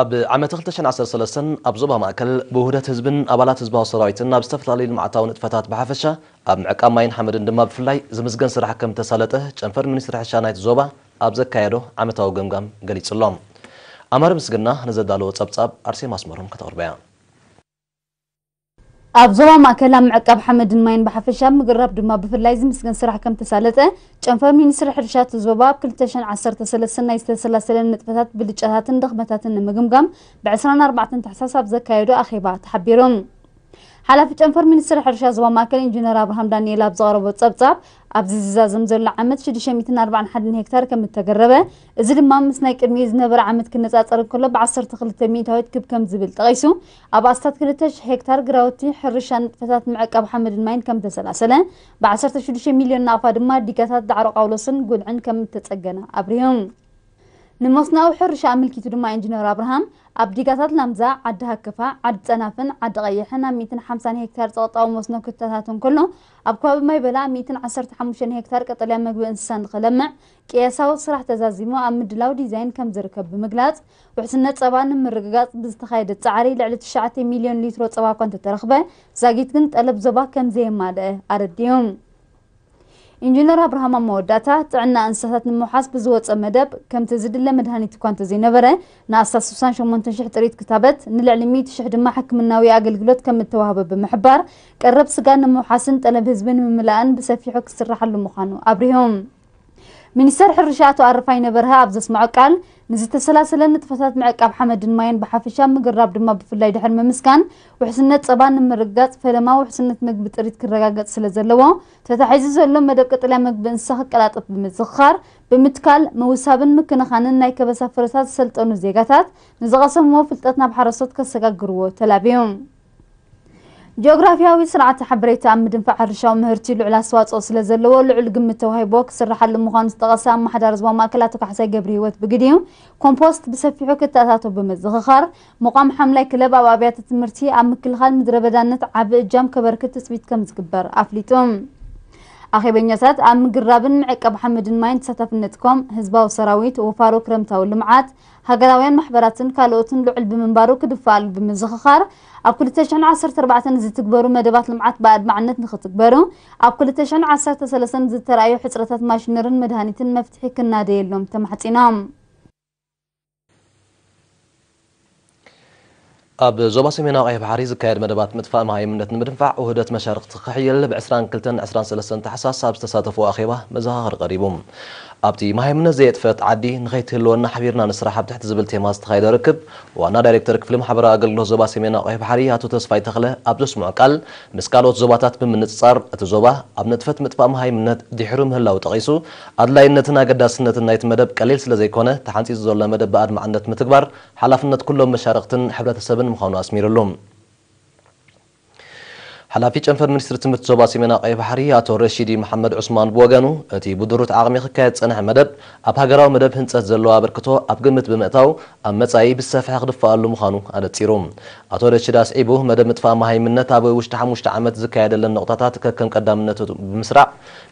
ኣብ ዓመት ክልተ ሽሕን ዓሰርተ ሰለስተን ኣብ ዞባ ማእከል ብውህደት ህዝብን ኣባላት ህዝባዊ ሰራዊትን ኣብ ዝተፈላለዩ ልምዓታዊ ንጥፈታት ብሓፈሻ ኣብ ምዕቃብ ማይን ሓመድን ድማ ብፍላይ ዝምስገን ስራሕ ከም ተሳለጠ ጨንፈር ሚኒስትሪ ሕርሻ ናይቲ ዞባ ኣብ ዘካየዶ ዓመታዊ ገምጋም ገሊጹ ኣሎ። ኣማረ ምስግና ንዘዳለዎ ጸብጻብ ኣርሴማ ኣስመሮም ከተቕርበያ። ኣብ ዞባ ማእከል ኣብ ምዕቃብ ሓመድን ማይን ብሓፈሻ ኣብ ምግራብ ድማ ብፍላይ ዝምስገን ስራሕ ከም ተሳለጠ ጨንፈር ሚኒስትሪ ሕርሻ እቲ ዞባ ኣብ ክልተ ሽሕን ዓሰርተ ሰለስተን ናይ ዝተሰላሰለ ንጥፈታት ብልጫታትን ድኽመታትን ንምግምጋም ብ ዕስራን ኣርባዕተን ታሕሳስ ኣብ ዘካየዶ ኣኼባ ተሓቢሩ። ሓላፊ ጨንፈር ሚኒስትሪ ሕርሻ ዞባ ማእከል ኢንጂነር ኣብርሃም ዳንኤል ኣብ ዘቕረቦ ጸብጻብ ኣብዚ ዝዛዘም ዘሎ ዓመት ሽዱሽተ ሚእትን ኣርባዓን ሓደን ሄክታር ከም እተገረበ፣ እዚ ድማ ምስ ናይ ቅድሚ ዝነበረ ዓመት ክነጻጸር እንከሎ ብ ዓሰርተ ክልተ ሚእታዊት ክብ ከም ዝብል ጠቒሱ፣ ኣብ ኣስታት ክልተ ሽሕ ሄክታር ግራውቲ ሕርሻ ንጥፈታት ምዕቃብ ሓመድን ማይን ከም ተሰላሰለ፣ ብ ዓሰርተ ሽዱሽተ ሚልዮን ናቕፋ ድማ ዲጋታት ዳዕሮ ቃውሎስን ጉልዕን ከም እተጸገነ ኣብሪሁ። ንመስኖኣዊ ሕርሻ ኣመልኪቱ ድማ ኢንጂነር ኣብርሃም ኣብ ዲጋታት ላምዛ፣ ዓዲ ሃከፋ፣ ዓዲ ጸናፍን ዓዲ ቀይሕን ኣብ ሚእትን ሓምሳን ሄክታር ጸቕጣዊ መስኖ ክተታት እንከሎ፣ ኣብ ከባቢ ማይበላ ኣብ ሚእትን ዓሰርተ ሓሙሽተን ሄክታር ቀጠልያ መግቢ እንስሳ ንኽለምዕ ቅያሳዊ ስራሕ ተዛዚሙ ኣብ ምድላው ዲዛይን ከም ዝርከብ ብምግላጽ፣ ውሕስነት ጸባ ንምርግጋጽ ብዝተኻየደ ጻዕሪ ልዕሊ ትሽዓተ ሚልዮን ሊትሮ ጸባ እኳ እንተተረኽበ፣ ዛጊት ግን ጠለብ ዞባ ከም ዘየማልአ ኣረዲኡ። ኢንጂነር ኣብርሃም ኣብ መወዳእታ፣ ጥዕና እንስሳታት ንምውሓስ ብዝወጸ መደብ፣ ከምቲ ዝድለ መድሃኒት እኳ እንተዘይነበረ፣ ንኣስታት ስሳን ሸሞንተን ሽሕ ጥሪት ክታበት፣ ንልዕሊ ሚእቲ ሽሕ ድማ ሕክምናዊ ኣገልግሎት ከም እተዋህበ ብምሕባር፣ ቀረብ ስጋ ንምውሓስን ጠለብ ህዝቢ ንምምላእን ብሰፊሑ ክስራሓሉ ምዃኑ ኣብሪሁ። ሚኒስተር ሕርሻ ኣቶ ኣረፋይነ በርሀ ኣብ ዘስምዖ ቃል፣ ንዝተሰላሰለ ንጥፈታት ምዕቃብ ሓመድን ማይን ብሓፈሻ፣ ምግራብ ድማ ብፍላይ ድሕሪ ምምስጋን፣ ውሕስነት ጸባ ንምርግጋጽ ፈለማ ውሕስነት መግቢ ጥሪት ክረጋገጽ ስለ ዘለዎ፣ ተታሒዙ ዘሎ መደብ ቀጠልያ መግቢ እንስሳ ክቀላጠፍ ብምዝኽኻር፣ ብምትካል፣ ምውሳብን ምክንኻንን ናይ ከበሳ ፍረታት ዝሰልጠኑ ዜጋታት ንዝቐሰምዎ ፍልጠት ናብ ሓረስቶት ከሰጋግርዎ ተላብዩ። ጂኦግራፊያዊ ስርዓተ ሓበሬታ ኣብ ምድንፋዕ ሕርሻዊ ምህርቲ ልዑል ኣስተዋጽኦ ስለ ዘለዎ፣ ልዑል ግምት ተዋሂብዎ ክስርሓሉ ምዃኑ ዝጠቐሰ ኣመሓዳሪ ዞባ ማእከል ኣቶ ካሕሳይ ገብረሂወት ብግዲኡ፣ ኮምፖስት ብሰፊሑ ክተኣታቶ ብምዝኽኻር፣ ምቋም ሓምላይ ክለብ ኣብ ኣብያተ ትምህርቲ ኣብ ምክልኻል ምድረ በዳነት ዓቢ እጃም ከበርክት ትጽቢት ከም ዝግበር ኣፍሊጡ። ኣኼበኛታት ኣብ ምግራብን ምዕቃብ ሓመድን ማይን ተሳታፍነት ኮም፣ ህዝባዊ ሰራዊት፣ ወፋሮ ክረምታዊ ልምዓት፣ ሃገራውያን ማሕበራትን ካልኦትን ልዑል ብምንባሩ ክድፈኣሉ ብምዝኽኻር፣ ኣብ ክልተ ሽሕን ዓሰርተ ኣርባዕተን ዝትግበሩ መደባት ልምዓት ብኣድማዕነት ንኽትግበሩ፣ ኣብ ክልተ ሽሕን ዓሰርተ ሰለስተን ዝተራእዩ ሕጽረታት ማሽነርን መድሃኒትን መፍትሒ ክናደየሎም ተማሕጺኖም። ኣብ ዞባ ሰሜናዊ ቀይሕ ባሕሪ ዝካየድ መደባት ምጥፋእ መሃይምነት ንምድንፋዕ ውህደት መሻርኽቲ ክሕይል ብ ዕስራን ክልተን ዕስራን ሰለስተን ታሕሳስ ኣብ ዝተሳተፍዎ ኣኼባ መዘኻኸሪ ቀሪቡ። ኣብቲ መሃይምነት ዘየጥፈት ዓዲ ንኸይትህልወና ሓቢርና ንስራሕ ኣብ ትሕቲ ዝብል ቴማ ዝተኻየደ ርክብ ዋና ዳይሬክተር ክፍሊ ማሕበራዊ ኣገልግሎት ዞባ ሰሜናዊ ቀይሕ ባሕሪ ኣቶ ተስፋይ ተኽለ ኣብ ዘስምዖ ቃል፣ ምስ ካልኦት ዞባታት ብምንጽጻር እቲ ዞባ ኣብ ንጥፈት ምጥፋእ መሃይምነት ድሒሩ ምህላው ጠቒሱ፣ ኣድላይነትን ኣገዳስነትን ናይቲ መደብ ቀሊል ስለ ዘይኮነ፣ ተሓንጺጹ ዘሎ መደብ ብኣድማዕነት ምትግባር ሓላፍነት ኩሎም መሻርኽትን ሕብረተሰብን ምዃኑ ኣስሚሩሉ። ሓላፊ ጨንፈር ሚኒስትሪ ትምህርቲ ዞባ ሰሜናዊ ቀይሕ ባሕሪ ኣቶ ረሺዲ መሓመድ ዑስማን ብወገኑ፣ እቲ ብድሩት ዓቕሚ ክካየድ ዝጸንሐ መደብ ኣብ ሃገራዊ መደብ ህንጸት ዘለዎ ኣበርክቶ ኣብ ግምት ብምእታው፣ ኣብ መጻኢ ብዝሰፍሐ ክድፈኣሉ ምዃኑ ኣነጺሩ። ኣቶ ረሺድ ኣስዒቡ፣ መደብ ምጥፋእ መሃይምነት ኣብ ውሽጢ ሓሙሽተ ዓመት ዝካየደለን ነቑጣታት ከከም ቀዳምነቱ ብምስራዕ፣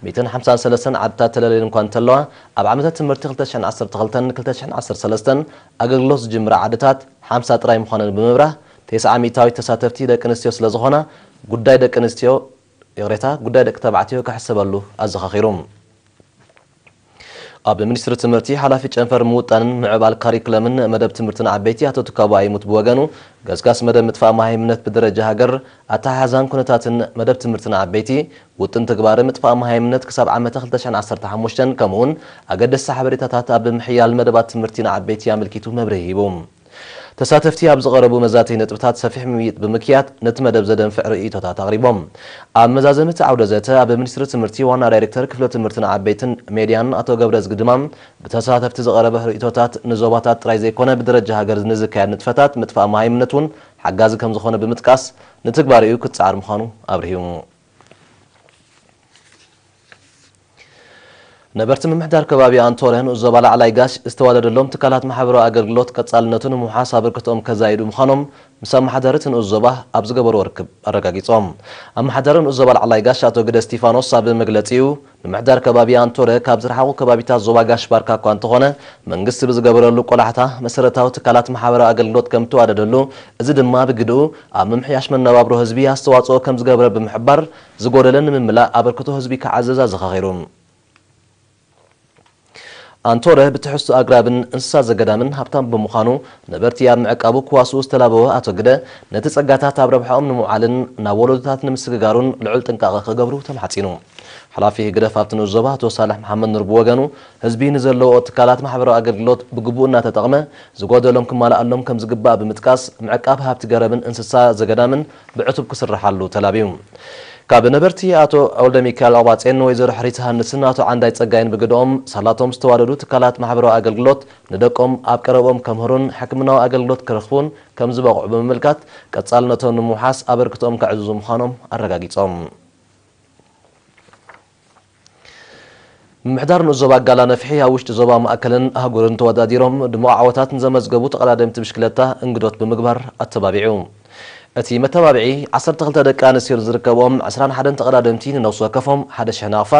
ሚእትን ሓምሳን ሰለስተን ዓድታት ተለልየን እኳ እንተለዋ፣ ኣብ ዓመተ ትምህርቲ ክልተ ሽሕን ዓሰርተ ክልተን ክልተ ሽሕን ዓሰርተ ሰለስተን ኣገልግሎት ዝጅምራ ዓድታት ሓምሳ ጥራይ ምዃነን ብምብራህ፣ ተስዓ ሚእታዊት ተሳተፍቲ ደቂ ኣንስትዮ ስለ ዝኾና፣ ጉዳይ ደቂ ኣንስትዮ፣ ይቕሬታ፣ ጉዳይ ደቂ ተባዕትዮ ክሕሰበሉ ኣዘኻኺሩ። ኣብ ሚኒስትሪ ትምህርቲ ሓላፊ ጨንፈር ምውጣንን ምዕባል ካሪክለምን መደብ ትምህርቲ ንዓበይቲ ኣቶ ትካቦ ኣይሙት ብወገኑ፣ ገስጋስ መደብ ምጥፋእ መሃይምነት ብደረጃ ሃገር ኣተሓሕዛን ኩነታትን መደብ ትምህርቲ ንዓበይቲ፣ ውጥን ትግባረ ምጥፋእ መሃይምነት ክሳብ ዓመተ ክልተ ሽሕን ዓሰርተ ሓሙሽተን፣ ከምኡውን ኣገደስቲ ሓበሬታታት ኣብ ምሕያል መደባት ትምህርቲ ንዓበይቲ ኣመልኪቱ መብርሂ ሂቡ። ተሳተፍቲ ኣብ ዝቐረቡ መዛተዪ ነጥብታት ሰፊሕ ምምይጥ ብምክያድ፣ ነቲ መደብ ዘደንፍዕ ርእይቶታት ኣቕሪቦም። ኣብ መዛዘሚ እቲ ዓውደ ዘተ፣ ኣብ ሚኒስትሪ ትምህርቲ ዋና ዳይሬክተር ክፍሊ ትምህርቲ ንዓበይትን ሜድያን ኣቶ ገብረዝጊ ድማ፣ ብተሳተፍቲ ዝቐረበ ርእይቶታት ንዞባታት ጥራይ ዘይኮነ፣ ብደረጃ ሃገር ንዝካየድ ንጥፈታት ምጥፋእ መሃይምነት እውን ሓጋዚ ከም ዝኾነ ብምጥቃስ፣ ንትግባሬኡ ክጸዓር ምዃኑ ኣብሪሁ። ነበርቲ ምምሕዳር ከባቢ ኣንቶረ ንኡስ ዞባ ላዕላይ ጋሽ ዝተዋደደሎም ትካላት ማሕበራዊ ኣገልግሎት ቀጻልነቱ ንምውሓስ ኣበርክቶኦም ከዛይዱ ምዃኖም ምስ ኣመሓዳሪ እቲ ንኡስ ዞባ ኣብ ዝገበርዎ ርክብ ኣረጋጊጾም። ኣመሓዳሪ ንኡስ ዞባ ላዕላይ ጋሽ ኣቶ ግደ እስቲፋኖስ ኣብ መግለጺኡ፣ ምምሕዳር ከባቢ ኣንቶረ ካብ ዝረሓቑ ከባቢታት ዞባ ጋሽ ባርካ እኳ እንተኾነ፣ መንግስቲ ብዝገበረሉ ቆላሕታ መሰረታዊ ትካላት ማሕበራዊ ኣገልግሎት ከም እተዋደደሉ፣ እዚ ድማ ብግድኡ ኣብ ምምሕያሽ መነባብሮ ህዝቢ ኣስተዋጽኦ ከም ዝገብረ ብምሕባር፣ ዝጎደለ ንምምላእ ኣበርክቶ ህዝቢ ክዓዝዝ ኣዘኻኺሩ። ኣንቶረ ብትሕዝቶ ኣግራብን እንስሳ ዘገዳምን ሃብታም ብምዃኑ፣ ነበርቲ ኣብ ምዕቃቡ ክዋስኡ ዝተላበወ ኣቶ ግደ፣ ነቲ ጸጋታት ኣብ ረብሓኦም ንምውዓልን ናብ ወለዶታት ንምስግጋሩን ልዑል ጥንቃቐ ክገብሩ ተማሕጺኑ። ሓላፊ ህግደፍ ኣብቲ ንኡስ ዞባ ኣቶ ሳልሕ መሓመድ ኑር ብወገኑ፣ ህዝቢ ንዘለዎ ትካላት ማሕበራዊ ኣገልግሎት ብግቡእ እናተጠቕመ፣ ዝጎደሎም ክማልኣሎም ከም ዝግባእ ብምጥቃስ፣ ምዕቃብ ሃብቲ ገረብን እንስሳ ዘገዳምን ብዕቱብ ክስርሓሉ ተላብዩ። ካብ ነበርቲ ኣቶ ወልደ ሚካኤል ኦባጼን፣ ወይዘሮ ሕሪት ሃንስን ኣቶ ዓንዳይ ጸጋይን ብግደኦም፣ ሳላቶም ዝተዋደዱ ትካላት ማሕበራዊ ኣገልግሎት ንደቆም ኣብ ቀረብኦም ከምህሩን ሕክምናዊ ኣገልግሎት ክረኽቡን ከም ዝበቕዑ ብምምልካት፣ ቀጻልነቶም ንምውሓስ ኣበርክቶኦም ከዕዝዙ ምዃኖም ኣረጋጊጾም። ምምሕዳር ንኡስ ዞባ ጋላ ነፍሒ ኣብ ውሽጢ ዞባ ማእከልን ኣህጉርን ተወዳዲሮም ድሙቕ ዓወታት ንዘመዝገቡ ተቐዳደምቲ ብሽክለታ እንግዶት ብምግባር ኣተባቢዑ። እቲ መተባብዒ ዓሰርተ ክልተ ደቂ ኣንስትዮ ዝርከብኦም ዕስራን ሓደን ተቐዳደምቲ ንነፍሲ ወከፎም ሓደ ሽሕ ናቕፋ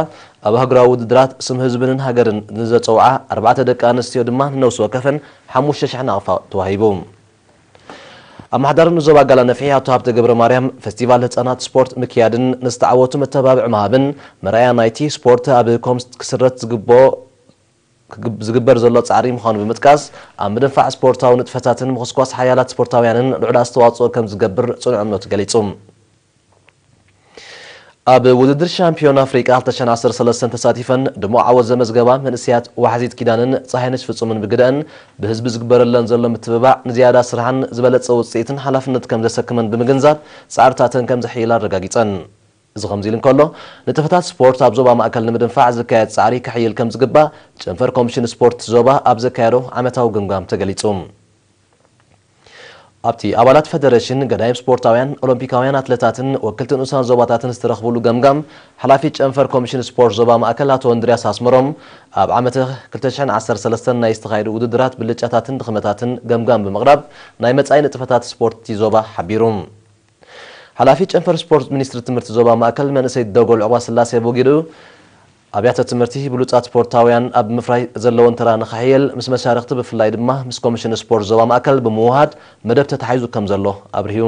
ኣብ ኣህጉራዊ ውድድራት ስም ህዝብንን ሃገርን ንዘጸውዓ ኣርባዕተ ደቂ ኣንስትዮ ድማ ንነፍሲ ወከፈን ሓሙሽተ ሽሕ ናቕፋ ተዋሂቡ። ኣመሓዳሪ ንኡስ ዞባ ጋላ ነፍሒ ኣቶ ሃብተ ገብረ ማርያም፣ ፈስቲቫል ህጻናት ስፖርት ምክያድን ንዝተዓወቱ መተባብዒ ምሃብን መርኣያ ናይቲ ስፖርት ኣብ ኮምስ ክስረት ዝግቦ ክግብ-፣ ዝግበር ዘሎ ጻዕሪ ምዃኑ ብምጥቃስ፣ ኣብ ምድንፋዕ ስፖርታዊ ንጥፈታትን ምኹስኳስ ሓያላት ስፖርታውያንን ልዑል ኣስተዋጽኦ ከም ዝገብር ጽኑዕ እምነቱ ገሊጹ። ኣብ ውድድር ሻምፒዮን ኣፍሪቃ ክልተ ሽሕን ዓሰርተ ሰለስተን ተሳቲፈን ድሙቕ ዓወት ዘመዝገባ መንእሰያት ዋሕዚት ኪዳንን ጸሃይነሽ ፍጹምን ብግደአን፣ ብህዝቢ ዝግበረለን ዘሎ ምትብባዕ ንዝያዳ ስራሕን ዝበለጸ ውጽኢትን ሓላፍነት ከም ዘሰክመን ብምግንዛብ፣ ጻዕርታተን ከም ዘሕይላ ኣረጋጊጸን። እዚ ከምዚ ኢሉ እንከሎ፣ ንጥፈታት ስፖርት ኣብ ዞባ ማእከል ንምድንፋዕ ዝካየድ ጻዕሪ ክሕይል ከም ዝግባእ ጨንፈር ኮሚሽን ስፖርት ዞባ ኣብ ዘካየዶ ዓመታዊ ግምጋም ተገሊጹ። ኣብቲ ኣባላት ፈደረሽን፣ ገዳይም ስፖርታውያን፣ ኦሎምፒካውያን ኣትለታትን ወክልቲ ንኡሳን ዞባታትን ዝተረኽብሉ ገምጋም፣ ሓላፊ ጨንፈር ኮሚሽን ስፖርት ዞባ ማእከል ኣቶ እንድርያስ ኣስመሮም፣ ኣብ ዓመተ ክልተ ሽሕን ዓሰርተ ሰለስተን ናይ ዝተኻየዱ ውድድራት ብልጫታትን ድኽመታትን ገምጋም ብምቕራብ፣ ናይ መጻኢ ንጥፈታት ስፖርት እቲ ዞባ ሓቢሩ። ሓላፊ ጨንፈር ስፖርት ሚኒስትሪ ትምህርቲ ዞባ ማእከል መንእሰይ ደጎል ዑቕባስላሴ ብወገኑ፣ ኣብያተ ትምህርቲ ብሉጻት ስፖርታውያን ኣብ ምፍራይ ዘለወን ተራ ንኸሕይል፣ ምስ መሻርኽቲ ብፍላይ ድማ ምስ ኮሚሽን ስፖርት ዞባ ማእከል ብምውሃድ መደብ ተታሒዙ ከም ዘሎ ኣብሪሁ።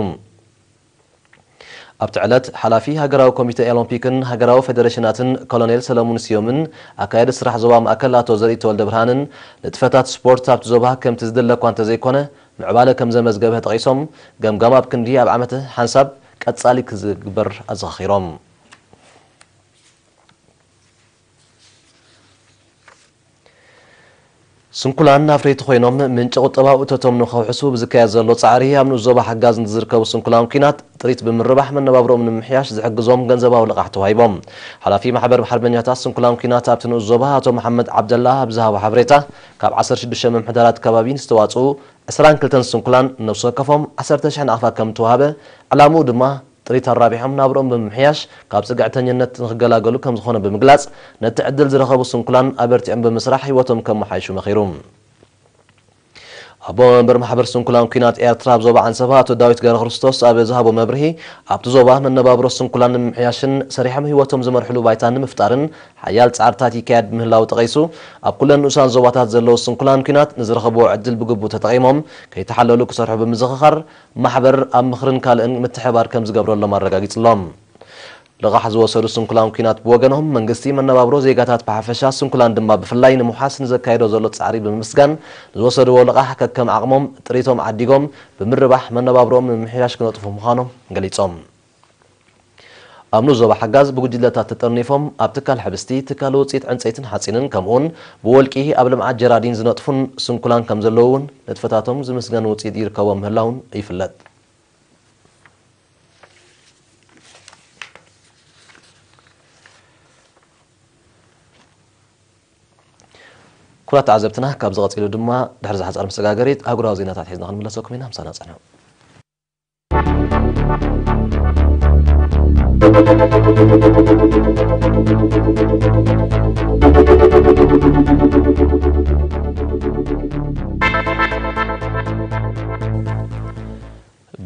ኣብቲ ዕለት፣ ሓላፊ ሃገራዊ ኮሚተ ኦሎምፒክን ሃገራዊ ፌደሬሽናትን ኮሎኔል ሰለሙን ስዮምን፣ ኣካያዲ ስራሕ ዞባ ማእከል ኣቶ ዘርኢ ተወልደ ብርሃንን፣ ንጥፈታት ስፖርት ኣብቲ ዞባ ከምቲ ዝድለ እኳ እንተዘይኮነ፣ ምዕባለ ከም ዘመዝገበ ጠቒሶም፣ ገምጋም ኣብ ክንዲ ኣብ ዓመት ሓንሳብ ቀጻሊ ክዝግበር ኣዘኻኺሮም። ስንኩላን ኣፍረይቲ ኮይኖም ምንጪ ቁጠባዊ እቶቶም ንኸውሕሱ ብዝካየድ ዘሎ ጻዕሪ፣ ኣብ ንኡስ ዞባ ሓጋዝ ንዝርከቡ ስንኩላን ኲናት ጥሪት ብምርባሕ መነባብሮኦም ንምምሕያሽ ዝሕግዞም ገንዘባዊ ልቓሕ ተዋሂቦም። ሓላፊ ማሕበር ሓርበኛታት ስንኩላን ኲናት ኣብቲ ንኡስ ዞባ ኣቶ መሓመድ ዓብደላ ኣብ ዝሃቦ ሓበሬታ፣ ካብ ዓሰርተ ሽዱሽተ ምምሕዳራት ከባቢ ንዝተዋጽኡ ዕስራን ክልተን ስንኩላን ነፍሲ ወከፎም ዓሰርተ ሽሕ ናቕፋ ከም ተዋህበ፣ ዕላምኡ ድማ ጥሪት ኣራቢሖም ናብርኦም ብምምሕያሽ ካብ ጽግዕተኝነት ንኽገላገሉ ከም ዝኾነ ብምግላጽ፣ ነቲ ዕድል ዝረኸቡ ስንኩላን ኣበርቲዖም ብምስራሕ ህይወቶም ከመሓይሹ መኺሩ። ኣቦ መንበር ማሕበር ስንኩላን ኲናት ኤርትራ ኣብ ዞባ ዓንሰባ ኣቶ ዳዊት ገብረክርስቶስ ኣብ ዝሃቦ መብርሂ፣ ኣብቲ ዞባ መነባብሮ ስንኩላን ንምምሕያሽን ሰሪሖም ህይወቶም ዝመርሕሉ ባይታ ንምፍጣርን ሓያል ጻዕርታት ይካየድ ምህላው ጠቒሱ፣ ኣብ ኩለን ንኡሳን ዞባታት ዘለዉ ስንኩላን ኲናት ንዝረኸብዎ ዕድል ብግቡእ ተጠቒሞም ከይተሓለሉ ክሰርሑ ብምዝኽኻር፣ ማሕበር ኣብ ምኽርን ካልእን ምትሕብባር ከም ዝገብረሎም ኣረጋጊጽሎም። ልቓሕ ዝወሰዱ ስንኩላን ኲናት ብወገኖም፣ መንግስቲ መነባብሮ ዜጋታት ብሓፈሻ፣ ስንኩላን ድማ ብፍላይ ንምውሓስ ንዘካየዶ ዘሎ ጻዕሪ ብምምስጋን፣ ዝወሰድዎ ልቓሕ ከከም ዓቕሞም ጥሪቶም ዓዲጎም ብምርባሕ መነባብሮኦም ንምምሕያሽ ክነጥፉ ምዃኖም ገሊጾም። ኣብ ንኡስ ዞባ ሓጋዝ ብጉጅለታት ተጠርኒፎም ኣብ ትካል ሕብስቲ፣ ትካል ውጽኢት ዕንጸይትን ሓጺንን ከምኡውን ብወልቂ ኣብ ልምዓት ጀራዲን ዝነጥፉን ስንኩላን ከም ዘለዉ እውን ንጥፈታቶም ዝምስገን ውጽኢት ይርከቦም ምህላውን ይፍለጥ። ክቡራት ተዓዘብትና፣ ካብዚ ቀጺሉ ድማ ድሕሪ ዝሓጸረ መሰጋገሪት ኣህጉራዊ ዜናታት ሒዝና ክንምለሰኩም ኢና። ምሳና ጽንሑ።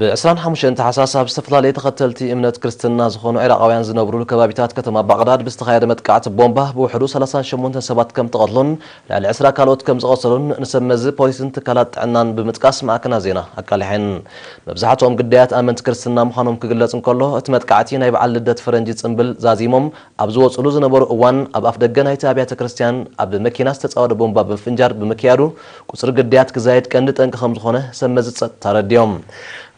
ብ ዕስራን ሓሙሽተን ታሕሳስ ኣብ ዝተፈላለዩ ተኸተልቲ እምነት ክርስትና ዝኾኑ ዒራቓውያን ዝነብሩሉ ከባቢታት ከተማ ባቕዳድ ብዝተኻየደ መጥቃዕቲ ቦምባ ብውሕዱ ሰላሳን ሸሞንተን ሰባት ከም ተቐትሉን ልዕሊ ዕስራ ካልኦት ከም ዝቐሰሉን ንሰብ መዚ ፖሊስን ትካላት ጥዕናን ብምጥቃስ ማዕከናት ዜና ኣቃሊሐን። መብዛሕትኦም ግዳያት ኣመንቲ ክርስትና ምዃኖም ክግለጽ እንከሎ፣ እቲ መጥቃዕቲ ናይ በዓል ልደት ፈረንጂ ጽምብል ዛዚሞም ኣብ ዝወጽሉ ዝነበሩ እዋን ኣብ ኣፍ ደገ ናይቲ ኣብያተ ክርስቲያን ኣብ መኪና ዝተጻወደ ቦምባ ብምፍንጃር ብምክያዱ ቁጽሪ ግዳያት ክዛየድ ቀንዲ ጠንቂ ከም ዝኾነ ሰብ መዚ ጸጥታ ኣረዲኦም።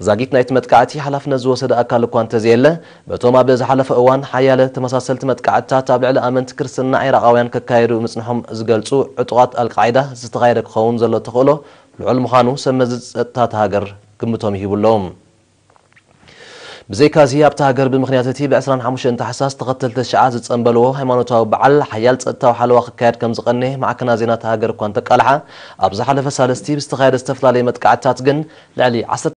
ዛጊት ናይቲ መጥቃዕቲ ሓላፍነት ዝወሰደ ኣካል እኳ እንተዘየለ፣ በቶም ኣብ ዝሓለፈ እዋን ሓያለ ተመሳሰልቲ መጥቃዕትታት ኣብ ልዕሊ ኣመንቲ ክርስትና ዒራቓውያን ከካየዱ ምጽንሖም ዝገልጹ ዕጡቓት ኣልቃዒዳ ዝተኻየደ ክኸውን ዘሎ ተኽእሎ ልዑል ምዃኑ ሰብ መዚ ጸጥታ እታ ሃገር ግምቶም ይህቡ ኣለዉ። ብዘይካዚ ኣብታ ሃገር ብምኽንያት እቲ ብ ዕስራን ሓሙሽተን ታሕሳስ ተኸተልቲ ሽዓ ዝጸንበልዎ ሃይማኖታዊ በዓል ሓያል ጸጥታዊ ሓለዋ ክካየድ ከም ዝቐነየ ማዕከናት ዜና እታ ሃገር እኳ እንተቃልሓ፣ ኣብ ዝሓለፈ ሳልስቲ ብዝተኻየደ ዝተፈላለየ መጥቃዕትታት ግን ልዕሊ ዓሰርተ